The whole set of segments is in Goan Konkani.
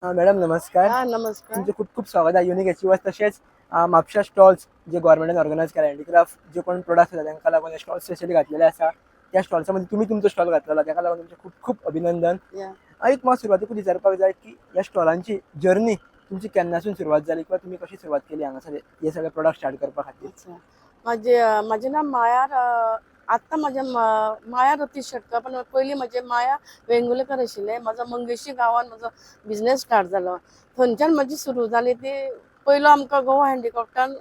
मॅडम नमस्कार. हा, नमस्कार. तुमचे खूप खूप स्वागत आहे युनिक अचिव्हर्स तशेंच म्हापशा स्टॉल्स जे गव्हर्मेंटान ऑर्गनायज केला हँडीक्राफ्ट जे कोण प्रोडक्ट्स आसा तांकां लागून स्टॉल्स स्पेशली घातलेले आसा. त्या स्टॉल्सा मध्ये तुम्ही तुमचो स्टॉल घातलेलो, ताका लागून तुमचें खूप खूप अभिनंदन. एक म्हाका सुरवातीकूच विचारपाक जाय की ह्या स्टॉलांची जर्नी तुमची केन्नासून सुरवात जाली किंवा तुमी कशी सुरवात केली हांगासर हे सगळे प्रोडक्ट स्टार्ट करपा खातीर? अच्छा, माझे माझे नाव माया, आत्तां म्हजें माया रतीश शेटकर, पण पयलीं म्हजें माया वेंगुर्लेकर आशिल्लें. म्हजो मंगेशी गांवान म्हजो बिजनेस स्टार्ट जालो. थंयच्यान म्हजी सुरू जाली ती. पयलो आमकां गोवा हँडीक्राफ्टान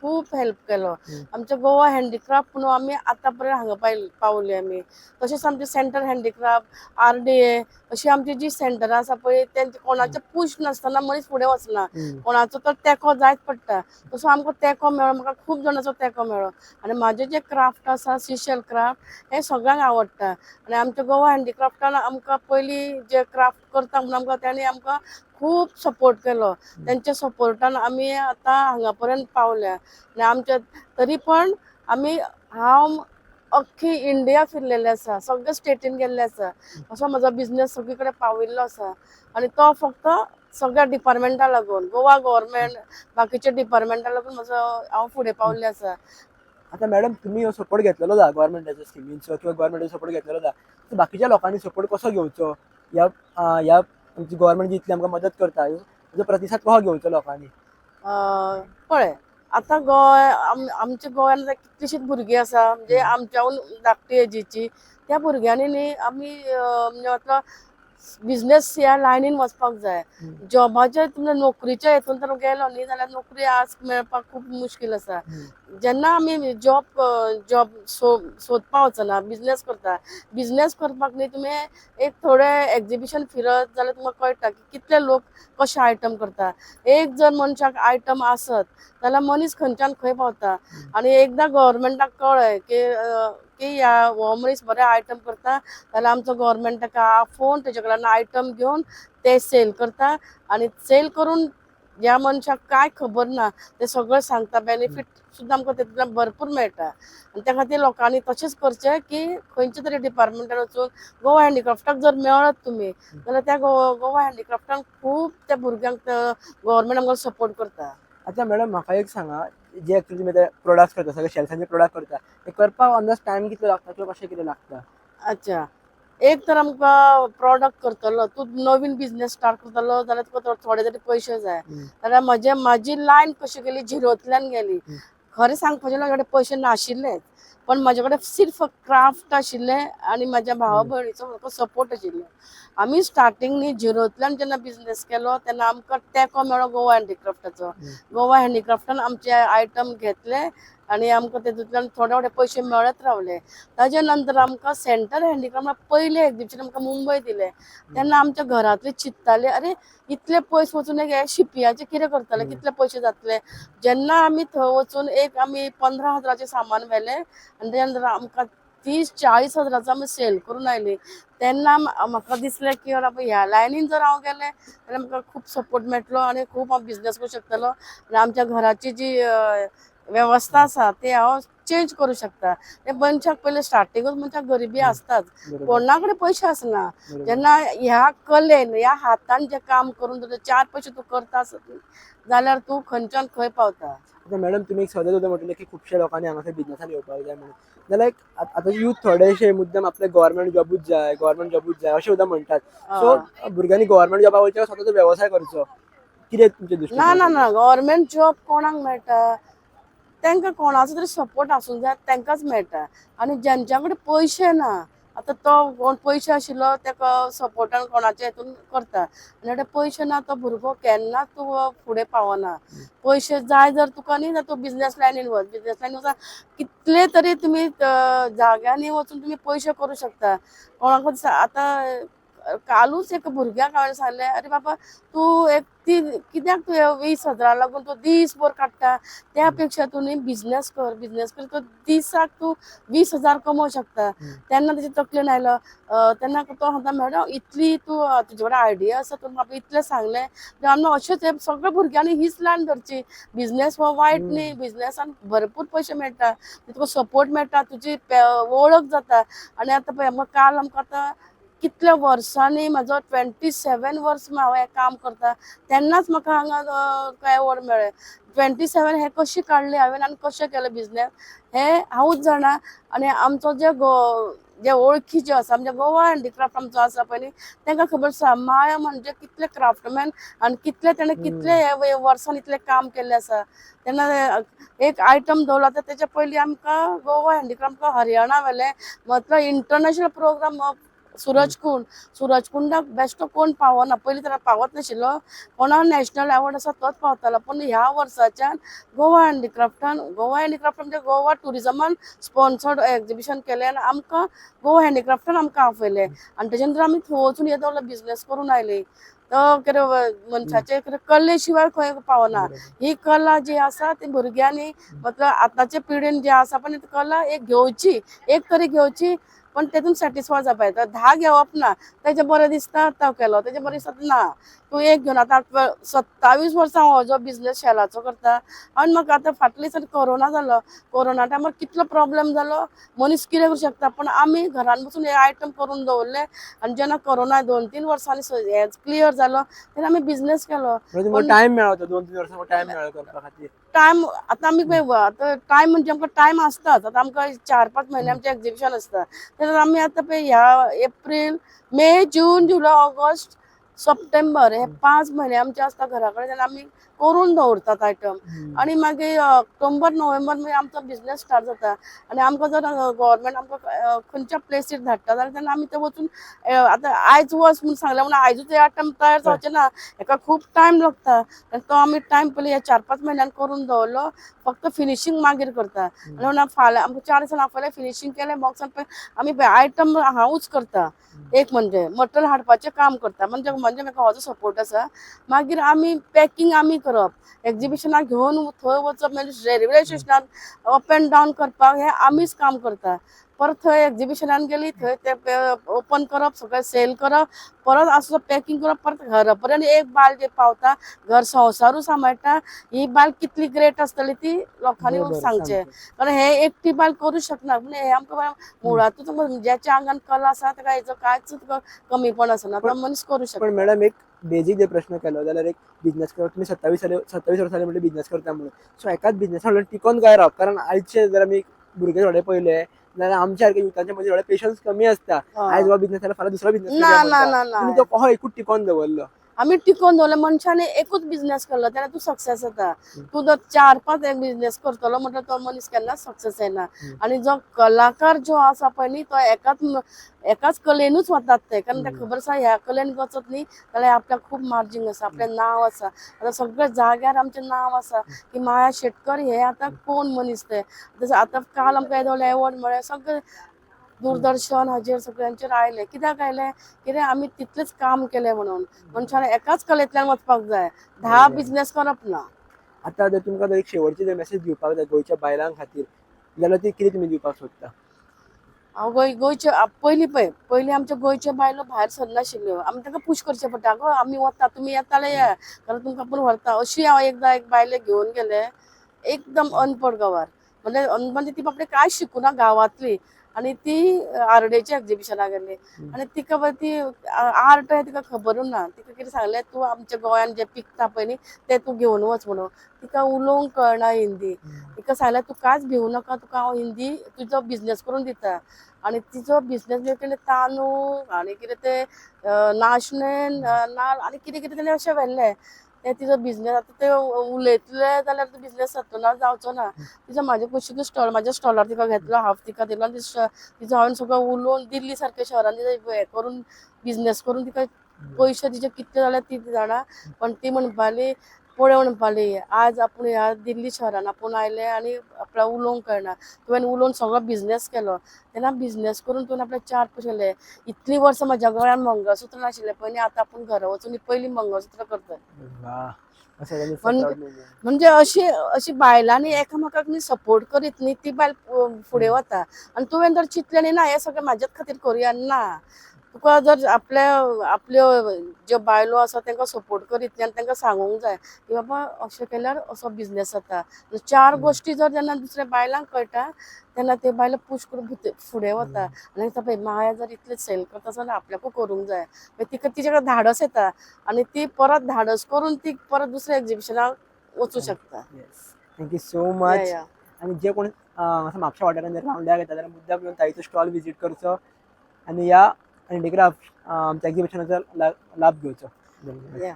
खूब हेल्प केलो. आमच्या गोवा हँडीक्राफ्ट म्हणून आमी आतां पर्यंत हांगा पावले आमी. तशेंच आमचे सेंट्रल हँडीक्राफ्ट, आरडीए, अशी आमची जी सेंटरां आसा पळय, तेंचे कोणाचे पूश नासतना मनीस फुडें वचना. कोणाचो तर तेंको जायच पडटा. तसो आमकां तेंको मेळ्ळो, म्हाका खूब जाणांचो तेंको मेळ्ळो आनी म्हाजें जें क्राफ्ट आसा, सिशेल क्राफ्ट, हें सगळ्यांक आवडटा. आनी आमच्या गोवा हँडीक्राफ्टान आमकां पयलीं जे क्राफ्ट करता म्हणून आमकां तांणी आमकां खूब सपोर्ट केलो. तेंच्या सपोर्टान आमी आतां हांगा पर्यंत पावल्या. आनी आमच्या तरी पण आमी, हांव अख्खी इंडिया फिरलेलें आसा, सगळे स्टेटीन गेल्लें आसा. असो म्हजो बिजनेस सगळे कडेन पाविल्लो आसा आनी तो फक्त सगळ्या डिपार्टमेंटा लागून, गोवा गव्हर्मेंट, बाकीच्या डिपार्टमेंटा लागून म्हजो हांव फुडें पावल्लें आसा. आता मॅडम, तुम्ही हो सपोर्ट घेतलेलो जा गव्हर्मेंटाचो स्किमींचो किंवा गव्हर्मेंटाचो सपोर्ट घेतलेलो जा, तर बाकीच्या लोकांनी सपोर्ट कसो घेवचो? ह्या ह्या आमची गव्हर्मेंट जितली आमकां मदत करता, ताजो प्रतिसाद कसो घेवचो लोकांनी? पळय, आतां गोंय आमच्या गोंयान आतां कितलीशींच भुरगीं आसा, म्हणजे आमच्याहून धाकटी एजीची. त्या भुरग्यांनी न्ही आमी म्हणजे आतां बिजनेस ह्या लायनीन वचपाक जाय. जॉबाच्या, तुमच्या नोकरीच्या हितून तर गेलो न्ही जाल्यार नोकरी आज मेळपाक खूब मुश्कील आसा. जेन्ना आमी जॉब जॉब सोदपाक वचना, बिजनेस करता. बिजनेस करपाक न्ही तुमी एक थोडे एग्जिबिशन फिरत जाल्यार तुमकां कळटा की कितले लोक कशे आयटम करता. एक जर मनशाक आयटम आसत जाल्यार मनीस खंयच्यान खंय पावता. आनी एकदां गव्हर्मेंटाक कळ्ळें की ह्या हो मनीस बरे आयटम करता जाल्यार आमचो गव्हर्मेंट ताका आफोवन तेजे कडल्यान आयटम घेवन ते सेल करता. आनी सेल करून ह्या मनशाक कांय खबर ना ते सगळें सांगता. बेनिफीट सुद्दां आमकां तितूंतल्यान भरपूर मेळटा. आनी त्या खातीर लोकांनी तशेंच करचें की खंयच्या तरी डिपार्टमेंटान वचून गोवा हँडीक्राफ्टाक जर मेळत तुमी जाल्यार त्या गोवा हँडीक्राफ्टान खूब त्या भुरग्यांक गव्हर्मेंट आमकां सपोर्ट करता. आतां मॅडम, म्हाका एक सांगा, जे एक्चुअली तुमी ते प्रोडक्ट्स करता, सगळे शेल्सांचे प्रोडक्ट करता, ते करपाक अंदाज टायम कितलो लागता किंवा कशें कितें लागता? अच्छा, एक तर आमकां प्रोडक्ट करतलो, तूं नवीन बिजनेस स्टार्ट करतलो जाल्यार तुका थोडे तरी पयशे जाय. जाल्यार म्हजी लायन कशी गेली, झिरोंतल्यान गेली. खरें सांगपाचें म्हजे कडेन पयशे नाशिल्लेच, पण म्हजे कडेन सिर्फ क्राफ्ट आशिल्लें आनी म्हज्या भावा भयणीचो म्हाका सपोर्ट आशिल्लो. आमी स्टार्टींग न्ही झिरोंतल्यान जेन्ना बिजनेस केलो तेन्ना आमकां तेंको मेळ्ळो गोवा हँडीक्राफ्टाचो. गोवा हँडीक्राफ्टान आमचे आयटम घेतले आनी आमकां तेतूंतल्यान थोडे थोडे पयशे मेळत रावले. ताजे नंतर आमकां सेंट्रल हँडीक्राफ्ट पयलें एग्जिबिशन आमकां मुंबय दिलें. तेन्ना आमच्या घरांतले चिंत्ताले, अरे, इतले पयस वचून एक शिपयाचे कितें करतले, कितले पयशे जातले? जेन्ना आमी थंय वचून एक आमी 15 हजाराचें सामान व्हेलें आनी तेज्या नंतर आमकां 30-40 हजाराचो आमी सेल करून आयली, तेन्ना म्हाका दिसलें की बाबा, ह्या लायनीन जर हांव गेलें जाल्यार म्हाका खूब सपोर्ट मेळटलो आनी खूब हांव बिजनेस करूं शकतलो आनी आमच्या घराची जी वेवस्था आसा ती हांव चेंज करूं शकता. ते मनशाक पयलीं स्टार्टिंगूच मनशाक गरिबी आसताच. कोणा कडेन पयशे आसना. जेन्ना ह्या कलेन, ह्या हातान जें काम करून तुजे चार पयशे तूं करता आसत जाल्यार तूं खंयच्यान खंय पावता. आतां मॅडम, तुमी एक सदांच सुद्दां म्हटलें की खुबश्या लोकांनी हांगासर बिजनेसान येवपाक जाय म्हणून. जाल्यार एक आतां यूथ थोडेशे मुद्दम आपले गव्हर्मेंट जॉबूच जाय, गव्हर्मेंट जॉबूच जाय अशें सुद्दां म्हणटात. सो भुरग्यांनी गव्हर्मेंट जॉबा वयचे, स्वताचो वेवसाय करचो, कितें तुमचे दृश्टीन? ना ना ना, गव्हर्मेंट जॉब कोणाक मेळटा? तांकां कोणाचो तरी सपोर्ट आसूंक जाय, तांकांच मेळटा. आनी ज्यांच्या कडेन पयशे ना, आतां तो कोण पयशे आशिल्लो ताका सपोर्टान कोणाच्या हितून करता आनी आतां पयशे ना तो भुरगो केन्नाच तूं फुडें पावना. पयशे जाय जर तुका न्ही जाल्यार तूं बिजनेस लायनीन वच. बिजनेस लायनीन वचून कितले तरी तुमी जाग्यांनी वचून तुमी पयशे करूं शकता. कोणाकूच आतां कालूच एक भुरग्याक हांवें सांगलें, अरे बाबा, तूं एक ती कित्याक तूं 20 हजारा लागून तूं दीसभर काडटा? त्या पेक्षा तूं न्ही बिजनेस कर. बिजनेस कर, तूं दिसाक तूं 20 हजार कमोवंक शकता. तेन्ना तेजे तकलेन आयलो. तेन्ना तो सांगता, मॅडम, इतली तूं तुजे कडेन आयडिया आसा, तूं म्हाका इतलें सांगलें. आमी अशेंच हे सगळे भुरग्यांनी हीच लायन धरची. बिजनेस हो वायट न्ही. बिजनेसान भरपूर पयशे मेळटा, तुका सपोर्ट मेळटा, तुजी वळख जाता. आनी आतां पळय, आमकां काल आमकां आतां कितल्या वर्सांनी म्हाजो 27 वर्स हांव हें काम करता तेन्नाच म्हाका हांगा एवॉर्ड मेळ्ळें. 27 हे कशें काडले हांवें आनी कशें केलें बिजनेस हें हांवूच जाणा. आनी आमचो जे जे वळखी जे आसा, म्हणजे गोवा हँडीक्राफ्ट आमचो आसा पळय न्ही, तांकां खबर आसा माया म्हणजे कितले क्राफ्टमॅन आनी कितले तेणें कितले हे वर्सान इतलें काम केल्लें आसा. तेन्ना एक आयटम दवरला तर तेच्या पयलीं आमकां गोवा हँडीक्राफ्ट हरियाणा व्हेलें, मतलब इंटरनॅशनल प्रोग्राम सूरजकूंड. सूरजकुंडाक बेश्टो कोण पावना, पयलीं तर पावत नाशिल्लो, कोणा नॅशनल एवॉर्ड आसा तोच पावतालो. पूण ह्या वर्साच्यान गोवा हँडीक्राफ्टान, गोवा हँडीक्राफ्ट म्हणजे गोवा ट्युरिजमान स्पॉन्सर्ड एग्जिबिशन केलें आनी आमकां गोवा हँडीक्राफ्टान आमकां आपयलें आनी तेच्या नंतर आमी थंय वचून येदो व्हडलो बिजनेस करून आयली. तो कितें मनशाचे कितें कले शिवाय खंय पावना. ही कला जी आसा ती भुरग्यांनी, मतलब आतांचे पिढीन जी आसा पण ती कला एक घेवची, एक तरी घेवची, पण तेतून सॅटिस्फाय जावपाक जाय. 10 घेवप ना, तेजें बरें दिसता तो केलो, तेजें बरें दिसता ना, तूं एक घेवन. आतां 27 वर्सां हांव हो जो बिजनेस शेलाचो करता आनी म्हाका आतां फाटले दिसांनी कोरोना जालो, कोरोना टायमार कितलो प्रॉब्लम जालो, मनीस कितें करूं शकता, पूण आमी घरान बसून हे आयटम करून दवरले आनी जेन्ना कोरोना 2-3 वर्सांनी हें क्लियर जालो तेन्ना आमी बिजनेस केलो. म्हणजे तुमकां टायम मेळ्ळो तो 2-3 वर्सां टायम मेळ्ळो करपा खातीर. टायम आतां आमी पळय आतां टायम म्हणजे आमकां टायम आसताच. आतां आमकां 4-5 म्हयने आमचें एग्जिबिशन आसता, तेन्ना आमी आतां पळय ह्या एप्रील, मे, जून, जुलय, ऑगस्ट, सप्टेंबर हे 5 म्हयने आमचे आसता घरा कडेन, तेन्ना आमी करून दवरतात आयटम. आनी मागीर ऑक्टोबर नोव्हेंबर मागीर आमचो बिजनेस स्टार्ट जाता आनी आमकां जर गव्हर्मेंट आमकां खंयच्या प्लेसीर धाडटा जाल्यार तेन्ना आमी ते वचून, आतां आयज वच म्हूण सांगलें म्हणून आयजूच हे आयटम तयार जावचे ना, हेका खूब टायम लागता. आनी तो आमी टायम पयलीं ह्या 4-5 म्हयन्यान करून दवरलो, फक्त फिनिशींग मागीर करता. आनी म्हणून फाल्यां आमकां 4 दिसान आपयलें, फिनिशींग केलें बॉक्सान, आमी आयटम हांवूच करता. एक म्हणजे मटेरियल हाडपाचें काम करता, म्हणजे म्हणजे म्हाका हो जो सपोर्ट आसा. मागीर आमी पॅकींग आमी करप, एग्जिबिशनाक घेवन थंय वचप, मागीर रेल्वे स्टेशनार अप एंड डावन करपाक हें आमीच काम करता. परत थंय एग्जिबिशनान गेली थंय ते ओपन करप, सगळें सेल करप, परत आसलो पॅकींग करप, परत घरा पर्यंत एक बायल जे पावता, घर संवसारूय सांबाळटा. ही बायल कितली ग्रेट आसतली ती लोकांनी सांगचें, कारण हे एकटी बायल करूं शकना. पूण हे आमकां मुळांतूच ज्याच्या आंगान कला आसा ताका हेचो कांयच कमीपण आसना, तो मनीस करूं शकता. पण मॅडम एक बेजीक जर प्रश्न केलो जाल्यार एक बिजनेस करप, तुमी 27 वर्सां जाली म्हणजे बिजनेस करता म्हणून, सो एकाच बिजनेसा वयल्यान टिकोन काय रावप? कारण आयचे जर आमी भुरगे थोडे पळयले जाल्यार आमच्या सारके युथांच्या मदीं थोडे पेशन्स कमी आसता. आयज हो बिजनेस जाल्यार फाल्यां दुसरो बिजनेस. ना ना ना ना, तुमी तो कसो एकूच टिकोन दवरलो? आमी टिकोवन दवरले. मनशान एकूच बिजनेस केलो तेन्ना तूं सक्सेस जाता. तूं जर 4-5 एक बिजनेस करतलो म्हटल्यार तो मनीस केन्नाच सक्सेस जायना. आनी जो कलाकार जो आसा पळय न्ही, तो एकाच कलेनूच वतात ते, कारण ताका खबर आसा ह्या कलेन वचत न्ही जाल्यार आपल्याक खूब मार्जीन आसा, आपलें नांव आसा. आतां सगळ्या जाग्यार आमचें नांव आसा की माया शेटकर हे आतां कोण मनीस ते. तशें आतां काल आमकां येदो व्हडलो एवॉर्ड मेळ्ळें, सगळें दूरदर्शन हाजेर सगळ्यांचेर आयलें. कित्याक आयलें? कित्याक आमी तितलेंच काम केलें म्हणून. मनशान एकाच कलेंतल्यान वचपाक जाय, 10 बिजनेस करप ना. आतां जर तुमकां जर एक शेवटची जर मेसेज दिवपाक जाय गोंयच्या बायलां खातीर जाल्यार ती कितें तुमी दिवपाक सोदता? हांव गोंयचे पयलीं पळय, पयलीं आमच्या गोंयच्यो बायलो भायर सरनाशिल्ल्यो, आमी तांकां पूश करचें पडटा, आगो आमी वता, तुमी येताले या, कारण तुमकां आपूण व्हरता. अशी हांव एकदां एक बायलेक घेवन गेलें, एकदम अनपड गांवार, म्हणजे ती बाबडी कांय शिकूना गांवांतली, आनी ती आर्डेच्या एग्जिबिशनाक गेल्ली आनी तिका पळय ती आर्ट हें तिका खबरूच ना. तिका कितें सांगलें, तूं आमच्या गोंयान जें पिकता पळय न्ही तें तूं घेवन वच म्हणून. तिका उलोवंक कळना हिंदी. तिका सांगलें तूं कांयच भिवू नाका, तुका हांव हिंदी तुजो बिजनेस करून दिता. आनी तिचो बिजनेस म्हणजे तेणें तांदूळ आनी कितें ते नाशणे, नाल्ल आनी कितें कितें तेणें अशें व्हेल्लें, ते तिचो बिजनेस. आतां ते उलयतले जाल्यार तो बिजनेस जातलो ना, जावचो ना. तिचो म्हाजे कुशीकूच स्टॉल, म्हाज्या स्टॉलार तिका घेतलो, हाफ तिका दिलो आनी तिचो हांवें सगळो उलोवन दिल्ली सारके शहरान तिचो हें करून बिजनेस करून तिका पयशे तिचे कितले जाल्यार ती जाणा. पण ती म्हणपाली, पळय म्हणपाली, आज आपूण ह्या दिल्ली शहरान आपूण आयलें आनी आपल्याक उलोवंक कळना, तुवें उलोवन सगळो बिजनेस केलो, तेन्ना बिजनेस करून तुवें आपल्याक 4 पयशे केले. इतलीं वर्सां म्हज्या गळ्यान मंगळसूत्र नाशिल्लें पळय न्ही, आतां आपूण घरा वचून पयलीं मंगळसूत्र करता. म्हणजे अशी अशी बायलांनी एकामेकाक न्ही सपोर्ट करीत न्ही ती बायल फुडें वता. आनी तुवें जर चिंतलें न्ही ना हें सगळें म्हाज्याच खातीर करुया ना, तुका जर आपल्या आपल्यो ज्यो बायलो आसा तांकां सपोर्ट करीत न्ही आनी तांकां सांगूंक जाय की बाबा अशें केल्यार असो बिजनेस जाता. चार गोश्टी जर जेन्ना दुसऱ्या बायलांक कळटा तेन्ना त्यो बायलो पूश करून फुडें वता आनी दिसता पळय माया जर इतलें सेल करता जाल्यार आपल्याकूय करूंक जाय. मागीर तिका तिचे कडेन धाडस येता आनी ती परत धाडस करून ती परत दुसऱ्या एग्जिबिशनाक वचूं शकता. Yes, thank you so much. या. आनी जे कोण असं म्हापशा वाठारांत जर रावंड्याक येता जाल्यार मुद्दाम येवन ताईचो स्टॉल विजीट करचो आनी ह्या हँडीक्राफ्ट आमच्या एग्जिबिशनाचो लाभ घेवचो. धन्यवाद. या.